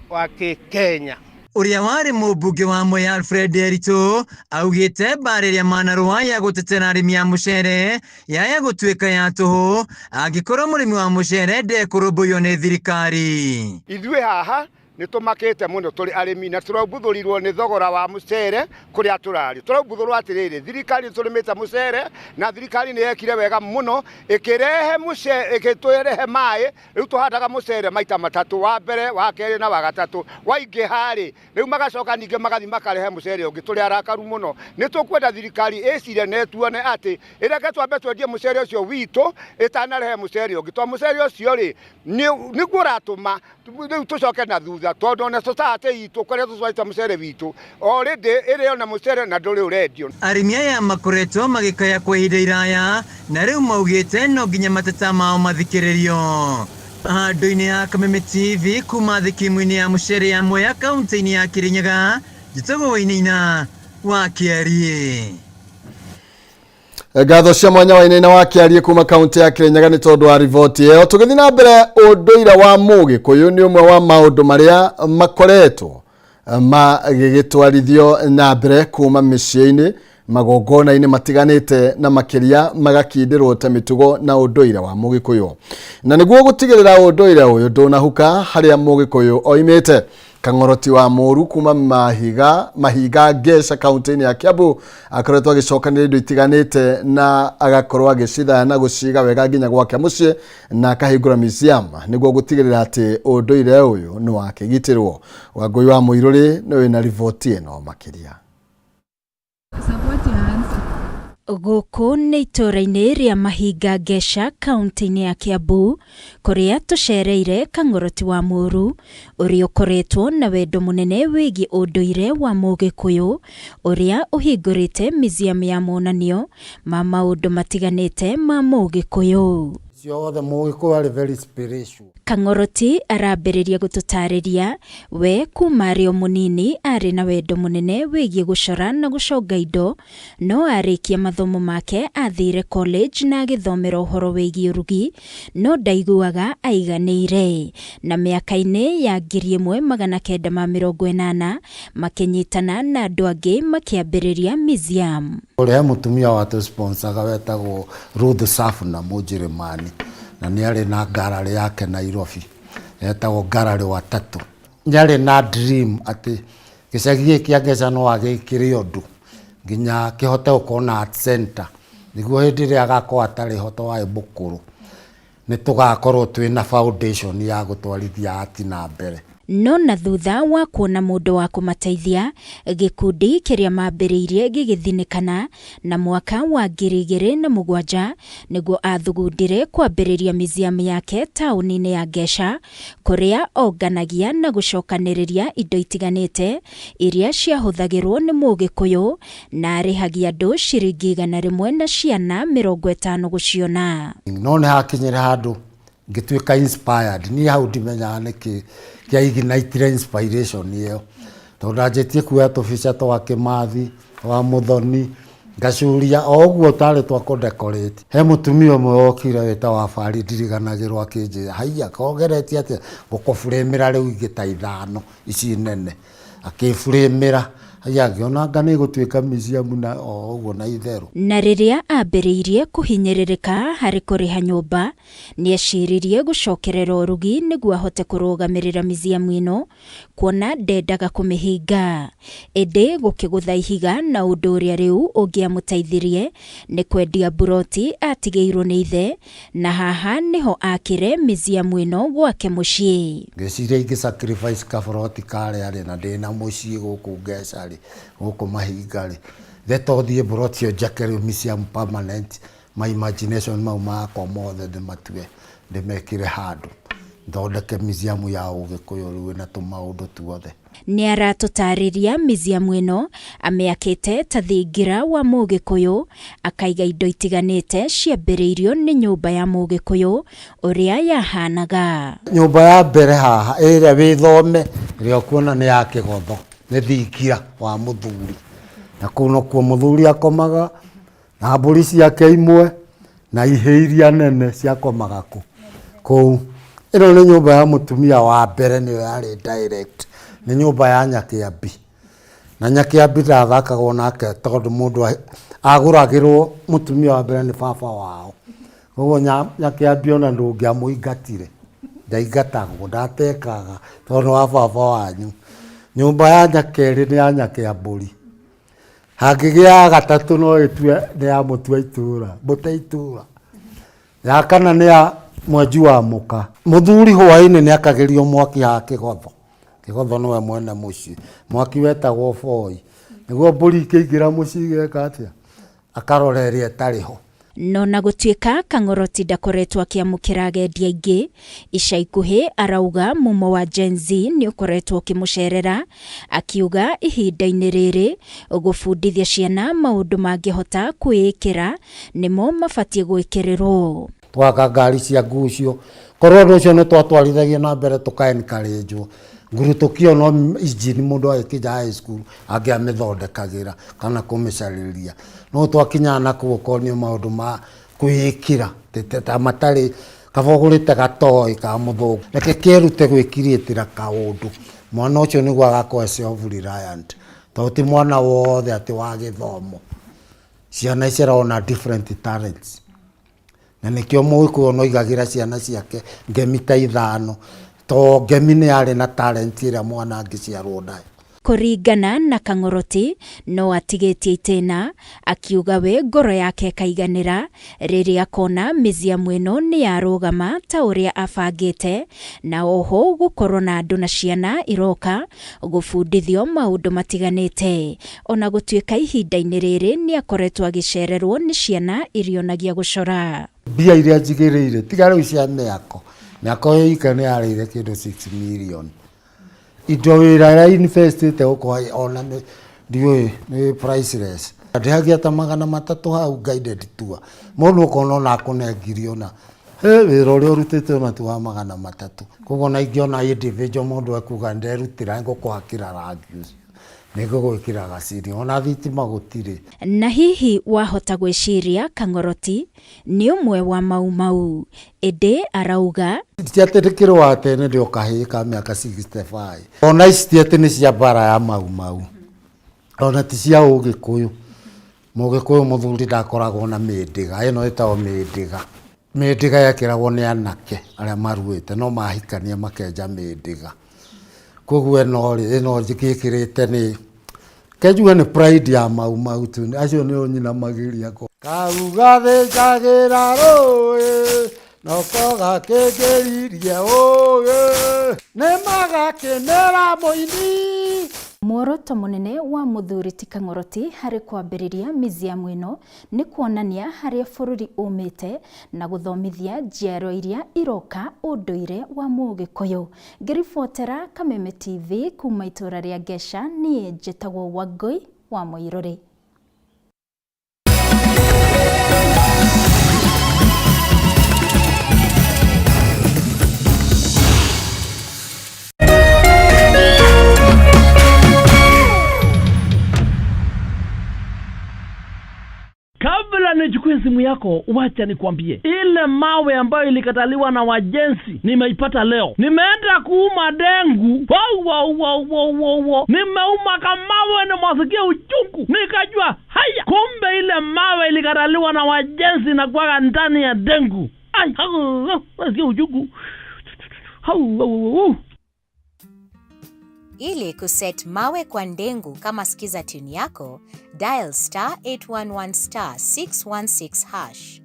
wa gĩkenya. Ũrĩa warĩ mũmbunge wa Mwea Alfred Nderitu augĩte mbara ĩrĩa manarũa ya gũtetera arĩmi a mũcere yaya gũtuĩka ya tũhũ angĩkorwo mũrĩmi wa mũcere ndekũrũmbũiyo nĩ thirikari. Ithuĩ haha nĩ tũmakĩte mũno tũrĩ arĩmi na tũraumbuthũrirwo nĩ thogora wa mũcere kũrĩa tũrarĩ. Tũraumbuthũrwo atĩrĩrĩ, thirikari nĩ tũrĩmĩte mũcere na thirikari nĩ yekire wega mũno ĩkĩrehe mũcere, ĩkĩtũrehe maĩ. Rĩu tũhandaga mũcere maita matatũ, wa mbere, wa kerĩ na wa gatatũ. Waingĩha rĩ, rĩu magacoka ningĩ magathiĩ makarehe mũcere ũngĩ. Tũrĩ arakaru mũno. Nĩ tũkwenda thirikari ĩcire na ĩtuone atĩ ĩreke twambe twendie mũcere ũcio witũ ĩtanarehe mũcere ũngĩ, tondũ mũcere ũcio rĩ nĩguo ũratũma rĩu tũcoke na thutha, tondũ ona society itũ kũrĩa tũtwarĩte mũcere witũ already ĩrĩ ona mũcere na ndũrĩ ũrendio. Arĩmi aya makoretwo magĩkaya kwa ihinda iraya na rĩu maugĩte no nginya mateta mao mathikĩrĩrio. Handũ-inĩ ya Kameme TV kuma thikimu-inĩ ya mũcere ya Mwea kaunti-inĩ ya Kirinyaga, njĩtagwo Wainaina wa Kĩariĩ. Ngatho cia mwanya Wainaina wa Kĩariĩ kuma kaunti ya Kirinyaga nĩ tondũ wa riboti ĩyo. Tũgĩthiĩ na mbere, ũndũire wa Mũgĩkũyũ nĩ ũmwe wa maũndũ marĩa makoretwo magĩgĩtwarithio na mbere kuma mĩciĩ-inĩ, magongona-inĩ matiganĩte, na makĩria magakindĩrwo ta mĩtugo na ũndũire wa Mũgĩkũyũ. Na nĩguo gũtigĩrĩra ũndũire ũyũ ndũnahuka harĩa Mũgĩkũyũ oimĩte, Kang'oroti wa Mũru kuma Mahiga Ngeca kaunti-inĩ ya Kiambu akoretwo agĩcokanĩrĩria indo itiganĩte na agakorwo agĩcithaya na gũciga wega nginya gwake mũciĩ, na akahingũra museum nĩguo gũtigĩrĩra atĩ ũndũire ũyũ nĩ wakĩgitĩrwo. Wangũi wa Mũirũrĩ nĩ wĩna riboti ĩno makĩria. Gũkũ nĩ itũũra-inĩ rĩa Mahinga Ngeca kaunti-inĩ ya Kiambu kũrĩa tũcereire Kang'oroti wa Mũru ũrĩa ũkoretwo na wendo mũnene wĩgiĩ ũndũire wa Mũgĩkũyũ, ũrĩa ũhingũrĩte museum ya monanio ma maũndũ matiganĩte ma Mũgĩkũyũ. Ciothe Mũgĩkũyũ arĩ very spiritual. Kang'oroti arambĩrĩria gũtũtarĩria we kuma arĩ o mũnini arĩ na wendo mũnene wĩgiĩ gũcora na gũconga indo, no arĩkia mathomo make athire college na agĩthomera ũhoro wĩgiĩ ũrugi, no ndaiguaga aiganĩire. Na mĩaka-inĩ ya 1980 makĩnyitana na andũ angĩ makĩambĩrĩria museum. Ũrĩa mũtumia watũ sponsoraga wetagwo Ruth Safna Mũnjĩrĩmani, na nĩ arĩ na gallery yake Nairobi etagwo Gallery Watatu. Nĩ arĩ na dream atĩ gĩcagi gĩkĩ kĩa Ngeca no agĩkĩre ũndũ nginya kĩhote gũkorwo na art center, nĩguo hĩndĩ ĩrĩa agakorwo atarĩ ho to warĩ mũkũrũ, nĩ tũgakorwo twĩna foundation ya gũtwarithia art na mbere. No na thutha wa kuona mũndũ wa kũmateithia, gĩkundi kĩrĩa mambĩrĩirie gĩgĩthinĩkana, na mwaka wa 2007 nĩguo athugundire kwambĩrĩria museum yake taũni-inĩ ya Ngeca, kũrĩa onganagia na gũcokanĩrĩria indo itiganĩte iria ciahũthagĩrwo nĩ Mũgĩkũyũ, na arĩhagia andũ ciringi 100 na ciana 50 gũciona. No nĩ hakinyire handũ ngĩtuĩka inspired. Niĩ hau ndimenyaga nĩkĩ kĩa ignitire inspiration ĩyo, tondũ ndanjĩtie kuoya tũbica twa Kĩmathi, twa Mũthoni, ngacuria o ũguo tarĩ twa kũ decorate. He mũtumia ũmwe wokire wĩtagwo Wabari, ndiriganagĩrwo, akĩnjĩra, "Haiya, kogeretie atĩa ngũkũburamĩra rĩu ingĩ ta ithano ici nene?" Akĩburamĩra, haiya, ngĩona anga nĩ ĩgũtuĩka museum na o ũguo na itherũ. Na rĩrĩa ambĩrĩirie kũhinyĩrĩrĩka harĩ kũrĩha nyũmba, nĩeciririe gũcokerera ũrugi nĩguo ahote kũrũgamĩrĩra museum ĩno, kuona ndendaga kũmĩhinga. Ĩndĩ gũkĩgũtha ihiga, na ũndũ ũrĩa rĩu ũngĩamũteithirie nĩ kwendia mburoti atigĩirwo nĩ ithe, na haha nĩho akire museum ĩno gwake mũciĩ. Ngĩciria ingĩ sacrifice kaburoti karĩa rĩ, na ndĩna mũciĩ gũkũ Ngeca rĩ, gũkũ Mahinga rĩ, better ũthiĩ mburoti ĩyo njake rĩu museum permanent. My imagination mau makwa mothe ndĩmatue, ndĩmekĩre handũ, thondeke museum ya Ũgĩkũyũ rĩu ĩna tũmaũndũ tuothe. Nĩ aratũtarĩria museum ĩno amĩakĩte ta thingira wa Mũgĩkũyũ, akaiga indo itiganĩte ciambĩrĩirio nĩ nyũmba ya Mũgĩkũyũ ũrĩa yahanaga. Nyũmba ya mbere haha ĩrĩa wĩthome ĩrĩa ũkuona nĩ ya kĩgotho, nĩ thingira wa mũthuri, na kũu nokuo mũthuri akomaga na mbũri ciake imwe na ihĩ iria nene ciakomaga kũ kũu. Ĩno nĩ nyũmba ya mũtumia wa mbere, nĩyo yarĩ direct. Nĩ nyũmba ya Nyakĩambi. Na Nyakĩambi ndathakagwo nake tondũ mũndũ agũragĩrwo mũtumia wa mbere nĩ baba wao. Koguo Nyakĩambi ona ndũngĩamũingatire. Ndaingatagwo, ndatekaga tondũ nĩ wa baba wanyu. Nyũmba ya Nyakerĩ nĩ ya Nyakĩambũri. Hangĩgĩa ya gatatũ no ĩtue nĩ ya mũtua itũra, mũte itũra. Ya kana nĩ ya mwenji wa mũka. Mũthuri hwaĩ-inĩ nĩ akagĩrio mwaki haha kĩgotho. Kĩgotho nĩwe mwene mũciĩ. Mwaki wetagwo boi. Nĩguo mbũri ikĩingĩra mũciĩ igeka atĩa? Akarora ĩrĩa ĩtarĩ ho. No na gũtuĩka Kang'oroti ndakoretwo akĩamũkĩra agendi aingĩ, ica ikuhĩ arauga mumo wa Gen-Z nĩ ũkoretwo ũkĩmũcerera, akiuga ihinda-inĩ rĩrĩ gũbundithia ciana maũndũ mangĩhota kwĩĩkĩra nĩmo mabatiĩ gwĩkĩrĩrwo. Twaka ngari cia ngucio korwo ũndũ ũcio nĩ twatwarithagia na mbere tũka encourage ngurutũkio no engine mũndũ agĩkinya high school angĩamĩthondekagĩra kana kũmĩcarĩria no twakinyaga na kũu ũkonio maũndũ ma kwĩĩkĩra ta matarĩ kaba ũgũrĩte gatoĩ ka mũthũngũ reke kerute gwĩkiriĩtĩra kaũndũ mwana ũcio nĩguo agakorwo self reliant tondũ ti mwana wothe atĩ wa gĩthomo ciana ici na different talents na nĩkĩo mũgĩkũyũ ona oigagĩra ciana ciake ngemi ta ithano to ngemi nĩ yarĩ na talent ĩrĩa mwana angĩciarwo nayo. Kũringana na Kang'oroti no atigĩtie itĩna, akiuga we ngoro yake ĩkaiganĩra rĩrĩa akona mĩziamu ĩno nĩ yarũgama ta ũrĩa abangĩte, na oho gũkorwo na andũ na ciana iroka gũbundithio maũndũ matiganĩte. Ona gũtuĩka ihinda-inĩ rĩrĩ nĩ akoretwo agĩcererwo nĩ ciana irionagia gũcora. Mbia iria njigĩrĩire tiga rĩu cia mĩako, mĩako ĩ ika nĩ yarĩire kĩndũ 6 million. Indo wĩra ĩrĩa investĩte gũkũ ona nĩ ndiũĩ nĩ priceless. Ndĩhagia ta 300 hau guided tour. Mũndũ ũkona ona akũne ngiri ona he wĩra ũrĩa ũrutĩte ona ti wa 300. Koguo ona ingĩona individual mũndũ ekuga nderutĩra ngũkũhakĩra rangi ũcio nĩngũgwĩkĩra gaciri ona thitima gũtirĩ. Na hihi wahota gwĩciria Kang'oroti nĩ ũmwe wa Mau Mau, ĩndĩ arauga Ti atĩ ndĩkĩrũa atĩ nĩ ndĩ o kahĩĩ ka mĩaka 65. Ona ici ti atĩ nĩ cia mbara ya Mau Mau. Ona ti cia Ũgĩkũyũ. Mũgĩkũyũ mũthuri ndakoragwo na mĩndĩga, ĩno ĩtagwo mĩndĩga. Mĩndĩga yekĩragwo nĩ anake arĩa maruĩte no mahikania makenja mĩndĩga. Koguo ĩno rĩ, ĩno njĩkĩrĩte nĩ kenjuge nĩ pride ya Mau Mau tu, acio nĩo nyinamagĩria. Karuga thĩnjagĩra rũĩ noko gakĩngĩririe ũgĩ nĩ magakĩnĩra mũini. Muoroto mũnene wa mũthuri ti Kang'oroti harĩ kwambĩrĩria miziamu ĩno nĩ kuonania harĩa bũrũri umĩte na gũthomithia njiarwa iria iroka ũndũire wa Mũgĩkũyũ. Ngĩribotera Kameme TV kuma itũra rĩa Ngeca, niĩ njĩtagwo Wangũi wa Mũirũrĩ. Kabla nichukue simu yako, wacha nikwambie, ile mawe ambayo ilikataliwa na wajenzi nimeipata leo. Nimeenda kuuma dengu, wow, wow, wow, wow, wow, wow. Nimeuma kamawe, nimwasikia uchungu, nikajua haya, kumbe ile mawe ilikataliwa na wajenzi na kuwaga ndani ya dengu. Ai, hau, hau, nasikia uchungu. Hau, hau, hau. Ili kuset mawe kwa ndengu kama skiza tune yako, dial star 811 star 616 hash.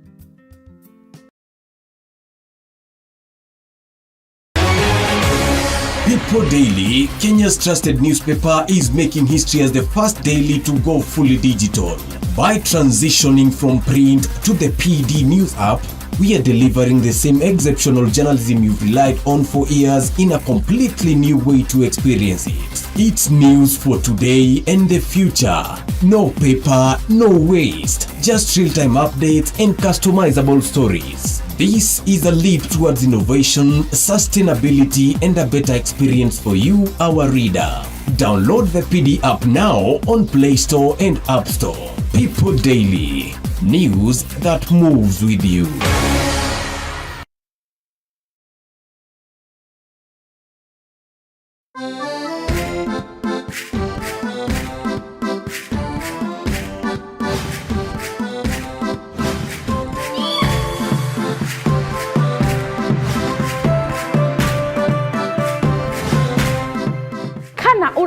People Daily, Kenya's trusted newspaper, is making history as the first daily to go fully digital. By transitioning from print to the PD News app, we are delivering the same exceptional journalism you've relied on for years in a completely new way to experience it. It's news for today and the future. No paper, no waste. Just real-time updates and customizable stories. This is a leap towards innovation, sustainability, and a better experience for you, our reader. Download the PD app now on Play Store and App Store. People Daily. News that moves with you.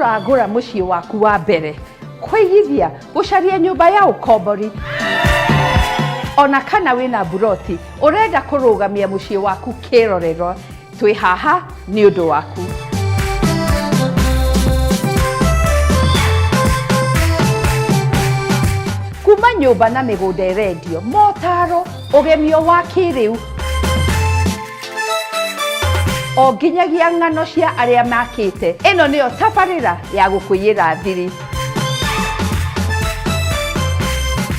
Ũragũra mũciĩ waku wa mbere, kũigithia, gũcaria nyũmba ya ũkombori, ona kana wĩna mburoti ũrenda kũrũgamia mũciĩ waku kĩrorerwa, twĩ haha nĩ ũndũ waku. Kuma nyũmba na mĩgũnda ĩrendio, motaro, ũgemio wa kĩrĩu, o nginyagia ng'ano cia arĩa makĩte. Ĩno nĩyo tabarĩra ya gũkũiyĩra thiri.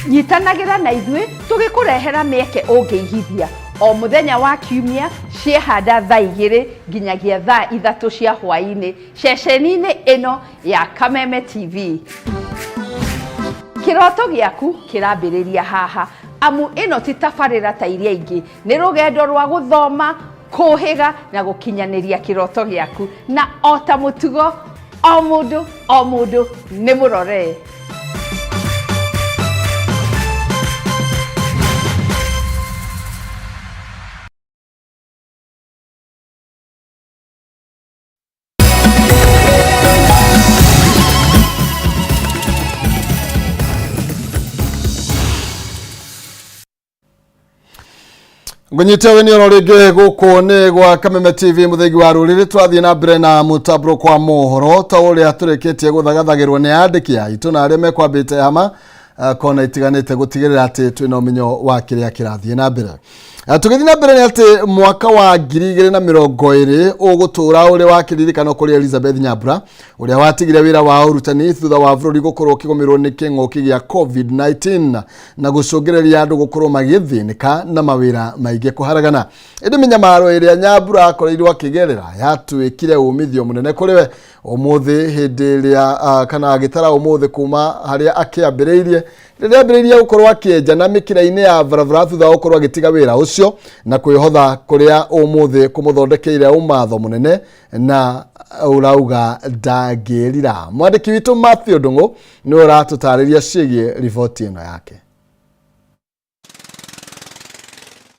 Nyitanagĩra na ithuĩ tũgĩkũrehera mĩeke ũngĩigithia o mũthenya wa kiumia ciehanda thaa 2 nginyagia thaa 3 cia hwaĩ-inĩ ceceni-inĩ ĩno ya Kameme TV. Kĩroto gĩaku kĩrambĩrĩria haha, amu ĩno ti tabarĩra ta iria ingĩ, nĩ rũgendo rwa gũthoma, kũhĩga na gũkinyanĩria kĩroto gĩaku. Na o ta mũtugo, o mũndũ o mũndũ nĩ mũrore. Ngũnyite weni oro rĩngĩ gũkũ nĩ gwa Kameme TV mũthengi wa rũrĩrĩ. Twathiĩ na mbere na mũtambũro kwa mohoro ta ũrĩa tũrĩkĩtie gũthagathagĩrwo nĩ andĩki aitũ na arĩa mekwambĩte hama kona itiganĩte gũtigĩrĩra atĩ twĩna ũmenyo wa kĩrĩa kĩrathiĩ na mbere. Tũgĩthiĩ na mbere nĩ atĩ mwaka wa 2020 ũgũtũra ũrĩ wa kĩririkano kũrĩ Elizabeth Nyambura ũrĩa watigire wĩra wa ũrutani thutha wa bũrũri gũkorwo ũkĩgũmĩrwo nĩ kĩng'ũki gĩa COVID-19 na gũcũngĩrĩria andũ gũkorwo magĩthĩnĩka na mawĩra maingĩ kũharagana. Ĩndĩ mĩnyamaro ĩrĩa Nyambura akoreirwo akĩgerera yatuĩkire umithio mũnene kũrĩ we ũmũthĩ hĩndĩ ĩrĩa kana agĩtara ũmũthĩ kuma harĩa akĩambĩrĩirie rĩrĩa ambĩrĩirie gũkorwo akĩenja na mĩkĩra-inĩ ya barabara thutha wa gũkorwo agĩtiga wĩra ũcio na kwĩhotha kũrĩa ũmũthĩ kũmũthondekeire ũmatho mũnene na ũrauga ndangĩrira. Mwandĩki witũ Matthew Ndung'u nĩwe ũratũtarĩria ciĩgiĩ riboti ĩno yake.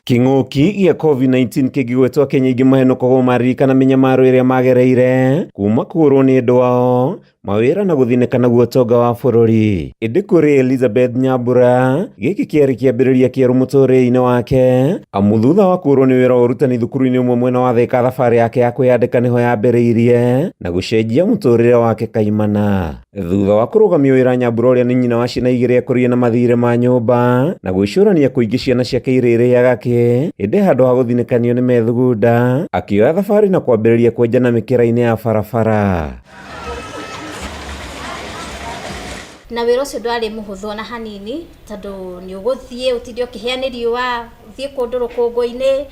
Kĩng'ũki gĩa COVID-19 kĩngĩgwetwo Kenya aingĩ mahenũkagwo maririkana mĩnyamaro ĩrĩa magereire kuma kũgũrwo nĩ endwa ao, mawĩra na gũthinĩka naguo ũtonga wa bũrũri. Ĩndĩ kũrĩ Elizabeth Nyambura, gĩkĩ kĩarĩ kĩambĩrĩria kĩerũ mũtũrĩre-inĩ wake, amu thutha wa kũũrwo nĩ wĩra wa ũrutani thukuru-inĩ ũmwe mwena wa Thĩka, thabarĩ yake ya kwĩyandĩka nĩho yambĩrĩirie na gũcenjia mũtũrĩre wake kaimana. Thutha wa kũrũgamio wĩra, Nyambura ũrĩa nĩ nyina wa ciana igĩrĩ akũrire na mathirĩ ma nyũmba na gwĩcũrania kũingĩ ciana ciake irĩrĩaga kĩ, ĩndĩ handũ ha gũthinĩkanio nĩ methugunda, akĩoya thabarĩ na kwambĩrĩria kwenjana mĩkĩra-inĩ ya barabara. Na wĩra ũcio ndwarĩ mũhũthũ ona hanini, tondũ nĩ ũgũthiĩ ũtinde ũkĩhĩa nĩ riũa, ũthiĩ kũndũ rũkũngũ-inĩ,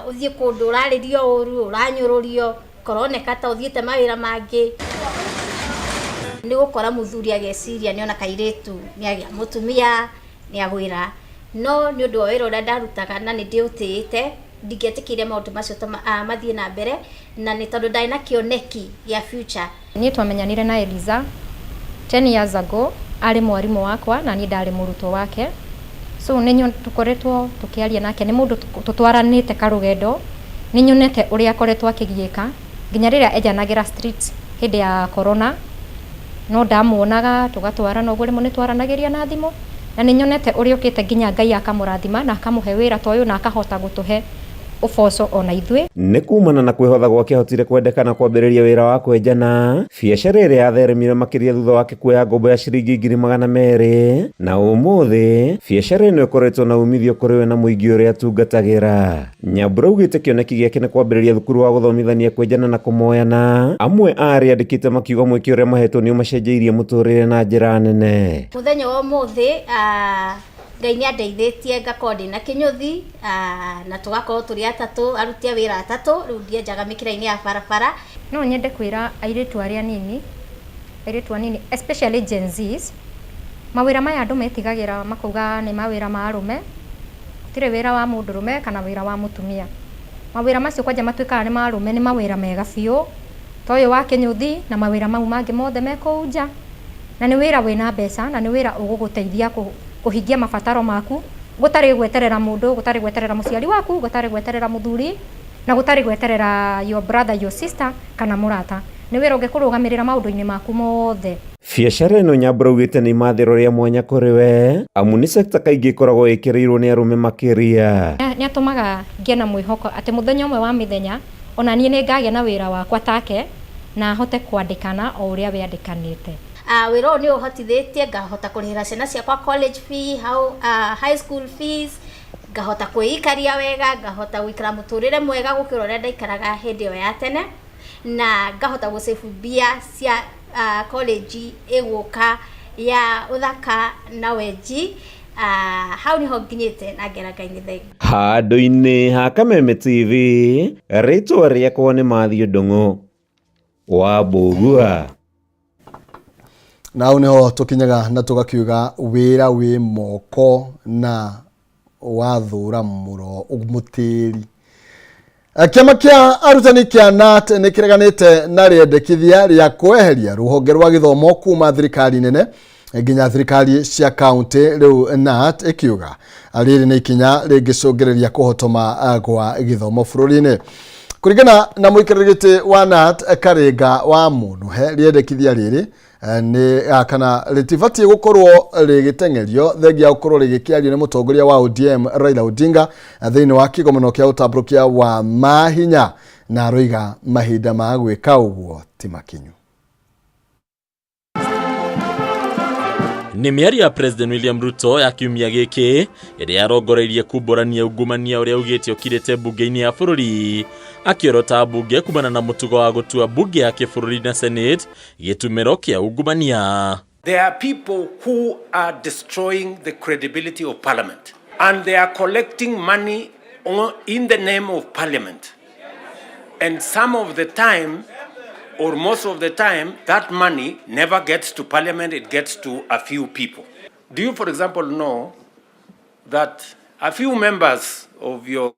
ũthiĩ kũndũ ũrarĩrio ũru, ũranyũrũrio, koroneka ta ũthiĩte mawĩra mangĩ. Nĩ gũkora mũthuri ageciria nĩ ona kairĩtu nĩ agĩa mũtumia, nĩ agwĩra. No nĩ ũndũ wa wĩra ũrĩa ndarutaga na nĩ ndĩũtĩĩte, ndingĩetĩkĩire maũndũ macio ta mathiĩ na mbere, na nĩ tondũ ndarĩ na kĩoneki gĩa future. Niĩ twamenyanire na Eliza 10 years ago, arĩ mwarimũ wakwa na niĩ ndarĩ mũrutwo wake. So nĩ tũkoretwo tũkĩaria nake, nĩ mũndũ tũtwaranĩte karũgendo, nĩ nyonete ũrĩa akoretwo akĩgiĩka nginya rĩrĩa enjanagĩra streets hĩndĩ ya corona, no ndamuonaga tũgatwarana ũguo, rĩmwe nĩ twaranagĩria na thimũ, na nĩ nyonete ũrĩa ũkĩte nginya Ngai akamũrathima na akamũhe wĩra ta ũyũ na akahota gũtũhe ũboco ona ithuĩ. Nĩ kumana na kwĩhotha gwake ahotire kwendeka na kwambĩrĩria wĩra wa kwenjana, biacara ĩrĩa yatheremire makĩria thutha wake kuoya ngombo ya ciringi 200,000, na ũmũthĩ biacara ĩno ĩkoretwo na umithio kũrĩ we na mũingĩ ũrĩa atungatagĩra. Nyambura augĩte kĩoneki gĩake nĩ kwambĩrĩria thukuru wa gũthomithania kwenjana na kũmoyana. Amwe a arĩa andĩkĩte makiuga mweke ũrĩa mahetwo nĩ ũmacenjeirie mũtũrĩre na njĩra nene. Mũthenya wa ũmũthĩ, Ngai nĩ andeithĩtie ngakorwo ndĩna kĩnyũthi, na tũgakorwo tũrĩ atatũ, aruti a wĩra atatũ, rĩu ndienjaga mĩkĩra-inĩ ya barabara. No nyende kwĩra airĩtu arĩa anini, airĩtu anini especially Gen Zs, mawĩra maya andũ metigagĩra makauga nĩ mawĩra ma arũme, gũtirĩ wĩra wa mũndũrũme kana wĩra wa mũtumia. Mawĩra macio kwanja matuĩkaga nĩ ma arũme nĩ mawĩra mega biũ, ta ũyũ wa kĩnyũthi na mawĩra mau mangĩ mothe me kũu nja. Na nĩ wĩra wĩna mbeca na nĩ wĩra ũgũgũteithia kũhingia mabataro maku, gũtarĩ gweterera mũndũ, gũtarĩ gweterera mũciari waku, gũtarĩ gweterera mũthuri, na gũtarĩ gweterera your brother, your sister kana mũrata. Nĩ wĩra ũngĩkũrũgamĩrĩra maũndũ-inĩ maku mothe. Biacara ĩno Nyambura augĩte nĩ imathĩro rĩa mwanya kũrĩ we amu nĩ sekta kaingĩ ĩkoragwo ĩkĩrĩirwo nĩ arũme makĩria. Nĩ atũmaga ngĩe na mwĩhoko atĩ mũthenya ũmwe wa mĩthenya ona niĩ nĩ ngagĩa na wĩra wakwa take na hote kwandĩkana o ũrĩa we andĩkanĩte. Wĩra ũyũ nĩ ũhotithĩtie ngahota kũrĩhĩra ciana ciakwa college fee, how, high school fees, ngahota kwĩikaria wega, ngahota gũikara mũtũrĩre mwega gũkĩra ũrĩa ndaikaraga hĩndĩ ĩyo ya tene, na ngahota gũsave mbia cia college ĩgũka ya ũthaka na wenji. Hau niho nginyĩte na ngera Ngai nĩ thengiũ. Handũ-inĩ ha Kameme TV, rĩtwa rĩakwa nĩ Matthew Ndung'u wa Mbũgua. Na hau niho tukinyaga na tugakiuga wira wi moko na wathura muro mutiri. Kĩama kĩa arutani kĩa KNUT nĩ kĩreganĩte na rĩendekithia rĩa kweheria rũhonge rwa gĩthomo kuma thirikari nene nginya thirikari cia kaunti. Rĩu KNUT ĩkiuga rĩrĩ nĩ ikinya rĩngĩcũngĩrĩria kũhotoma gwa gĩthomo bũrũri-inĩ. Kũringana na mũikarĩri gĩtĩ wa KNUT Karinga wa Mũnũhe, rĩendekithia rĩrĩ nĩ kana rĩtibatiĩ gũkorwo rĩgĩteng'erio thengia gũkorwo rĩgĩkĩario nĩ mũtongoria wa ODM Raila Odinga thĩinĩ wa kĩgomano kĩa ũtambũrũkia wa mahinya, na aroiga mahinda ma gwĩka ũguo ti makinyu. Nĩ mĩario ya President William Ruto ya kiumia gĩkĩ ĩrĩa yarongoreirie kumbũrania ungumania ũrĩa augĩte ũkirĩte mbunge-inĩ ya bũrũri, akĩorota mbunge kumana na mũtugo wa gũtua mbunge ya kĩbũrũri na Senate gĩtumĩro kĩa ungumania. There are people who are destroying the credibility of Parliament, and they are collecting money in the name of Parliament. And some of the time, or most of the time, that money never gets to Parliament, it gets to a few people. Do you, for example, know that a few members of your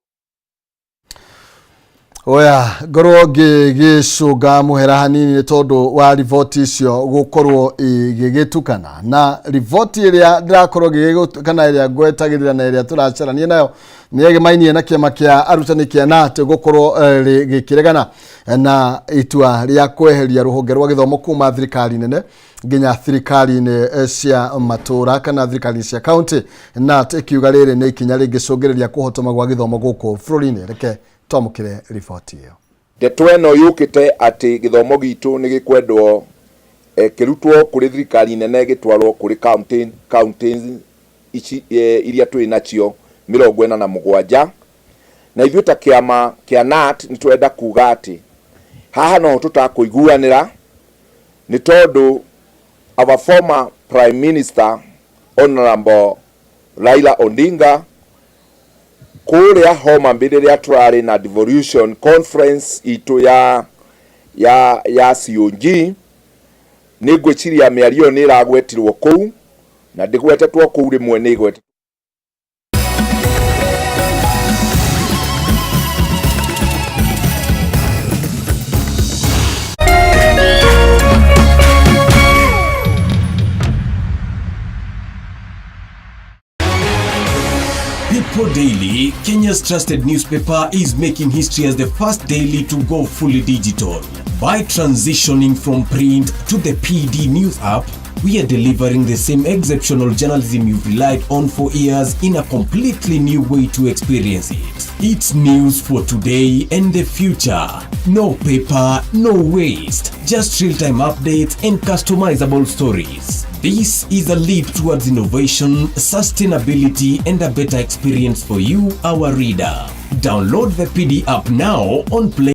Oya ngorwo ngĩgĩcũnga mũhera hanini nĩ tondũ wa riboti icio gũkorwo igĩgĩtukana na riboti ĩrĩa ndĩrakorwo ngĩgĩtukana ĩrĩa ngwetagĩrĩra na ĩrĩa tũracarania nayo nĩ ĩgĩmainie na kĩama kĩa arutani kĩa KNUT gũkorwo gĩkĩregana na itua rĩa kweheria rũhonge rwa gĩthomo kuma thirikari nene nginya thirikari-inĩ cia matũra kana thirikari cia kaunti. KNUT ĩkiuga rĩrĩ nĩ ikinya rĩngĩcũngĩrĩria kũhotoma gwa gĩthomo gũkũ bũrũri-inĩ. Reke twamũkĩre riboti ĩyo. Ndeto ĩno yũkĩte atĩ gĩthomo gitũ nĩ gĩkwendwo kĩrutwo kũrĩ thirikari nene gĩtwarwo kũrĩ county ici iria twĩ nacio 47, na ithuĩ ta kĩama kĩa KNUT nĩ tũrenda kuga atĩ haha no tũtakũiguanĩra nĩ tondũ our former Prime Minister Honorable Raila Odinga kũrĩa Homa Bay rĩrĩa tũrarĩ na devolution conference itũ ya COG, nĩ ngwĩciria mĩario ĩyo nĩ ĩragwetirwo kũu na ndĩgwetetwo kũu rĩmwe nĩ ĩgwetetwo. People Daily, Kenya's trusted newspaper, is making history as the first daily to go fully digital. By transitioning from print to the PD News app, we are delivering the same exceptional journalism you've relied on for years in a completely new way to experience it. It's news for today and the future. No paper, no waste. Just real-time updates and customizable stories. This is a leap towards innovation, sustainability, and a better experience for you, our reader. Download the PD app now on Play.